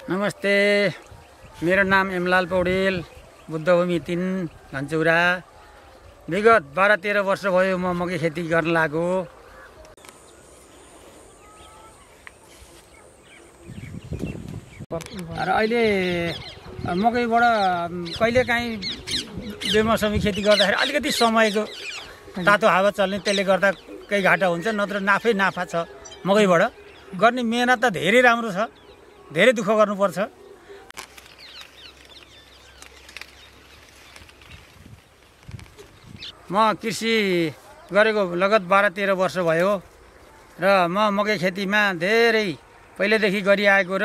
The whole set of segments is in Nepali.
नमस्ते, मेरो नाम एमलाल पौडेल, बुद्धभूमि 3 घनचौरा। विगत 12-13 वर्ष भयो म मकै खेती गर्न लागेको। र अहिले मकैबाट कहिलेकाहीँ बेमौसमी खेती गर्दाखेरि अलिकति समयको तातो हावा चल्ने, त्यसले गर्दा केही घाटा हुन्छ, नत्र नाफा छ। मकैबाट गर्ने मेहनत त धेरै राम्रो छ, धेरै दुःख गर्नुपर्छ। म कृषि गरेको लगत 12-13 वर्ष भयो र म मकै खेतीमा धेरै पहिलेदेखि गरिआएको र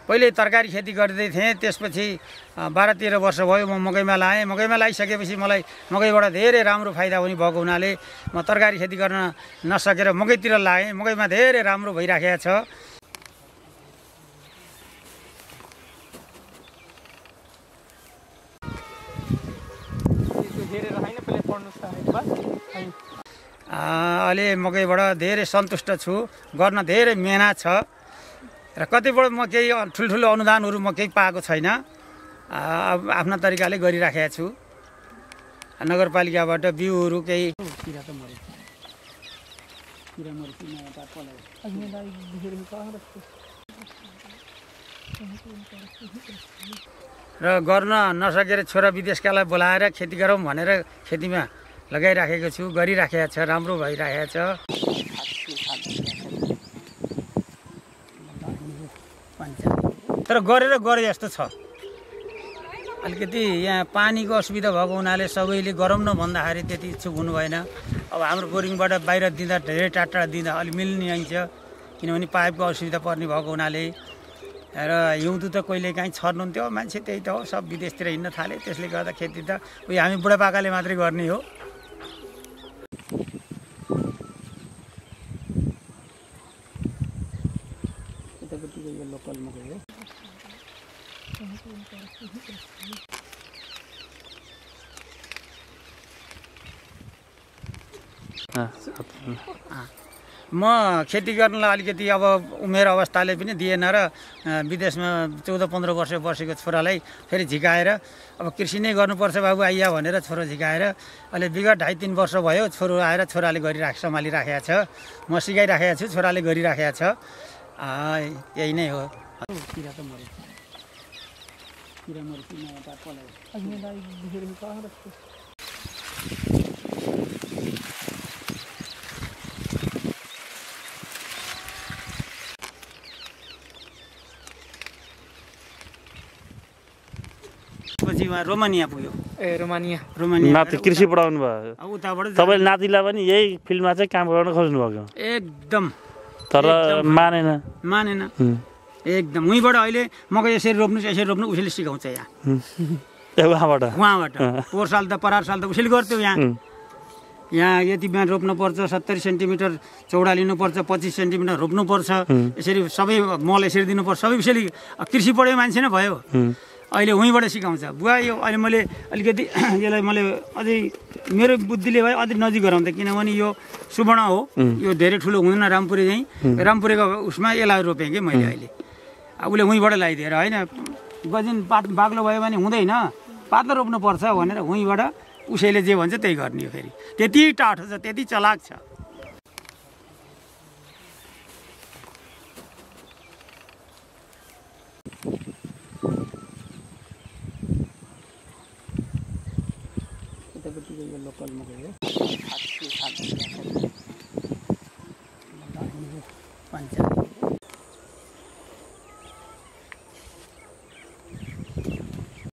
पहिले तरकारी खेती गर्दै थिएँ। त्यसपछि 12-13 वर्ष भयो म मकैमा लाएँ। मकैमा लागिसकेपछि मलाई मकैबाट धेरै राम्रो फाइदा हुने भएको हुनाले म तरकारी खेती गर्न नसकेर मकैतिर लागेँ। मकैमा धेरै राम्रो भइराखेको छ। अहिले मकैबाट धेरै सन्तुष्ट छु, गर्न धेरै मेहनत छ र कतिपय म केही ठुल्ठुलो अनुदानहरू म केही पाएको छैन। आफ्ना तरिकाले गरिराखेको छु। नगरपालिकाबाट बिउहरू केही र गर्न नसकेर छोरा विदेशकालाई बोलाएर खेती गरौँ भनेर खेतीमा लगाइराखेको छु, गरिराखेको छ, राम्रो भइराखेको छ। तर गरेर गरे जस्तो छ। अलिकति यहाँ पानीको असुविधा भएको हुनाले सबैले गरौँ न भन्दाखेरि त्यति इच्छुक हुनु भएन। अब हाम्रो बोरिङबाट बाहिर दिँदा धेरै टाढा दिँदा अलिक मिल्ने आइन्छ, किनभने पाइपको असुविधा पर्ने भएको हुनाले। र हिउँदो त कहिले काहीँ छर्नुहुन्थ्यो मान्छे, त्यही त हो, सब विदेशतिर हिँड्न थाले। त्यसले गर्दा खेती त उयो हामी बुढापाकाले मात्रै गर्ने हो। लोकल मकै हो। म खेती गर्नलाई अलिकति अब उमेर अवस्थाले पनि दिएन र विदेशमा 14-15 वर्ष बसेको छोरालाई फेरि झिकाएर अब कृषि नै गर्नुपर्छ बाबु आइया भनेर छोरो झिकाएर अहिले विगत 2.5-3 वर्ष भयो छोरो आएर छोराले सम्हालिराखेको छ। म सिकाइराखेको छु, छोराले गरिराखेको छ। यही नै हो। पछि उहाँ रोमानिया पुग्यो। रोमानिया नाति कृषि पढाउनु भयो। उताबाट तपाईँले नातिलाई पनि यही फिल्डमा चाहिँ काम गर्न खोज्नु भएको? एकदम, तर मानेन एकदम। उहीँबाट अहिले मकै यसरी रोप्नुहोस्, यसरी रोप्नु उसले सिकाउँछ यहाँ। उहाँबाट पोहोर साल त परार साल त उसले गर्थ्यो। यहाँ यति बिहान रोप्नुपर्छ, 70 सेन्टिमिटर चौडा लिनुपर्छ, 25 सेन्टिमिटर रोप्नुपर्छ, यसरी सबै मल यसरी दिनुपर्छ। सबै उसले कृषि पढेको मान्छे नै भयो। अहिले उहीँबाट सिकाउँछ। बुवा यो अहिले मैले अलिकति यसलाई मैले अझै मेरो बुद्धिले भयो अझै नजिक गराउँदा, किनभने यो सुवर्ण हो, यो धेरै ठुलो हुँदैन। रामपुरे चाहिँ रामपुरेको उसमा यसलाई रोपेँ कि मैले अहिले। उसले उहीँबाट लगाइदिएर होइन, गजिन बाक्लो भयो भने हुँदैन, पातलो रोप्नुपर्छ भनेर उहीँबाट उसैले जे भन्छ त्यही गर्ने हो। फेरि त्यति टाठो छ, त्यति चलाक छ। लोकल मकै हो।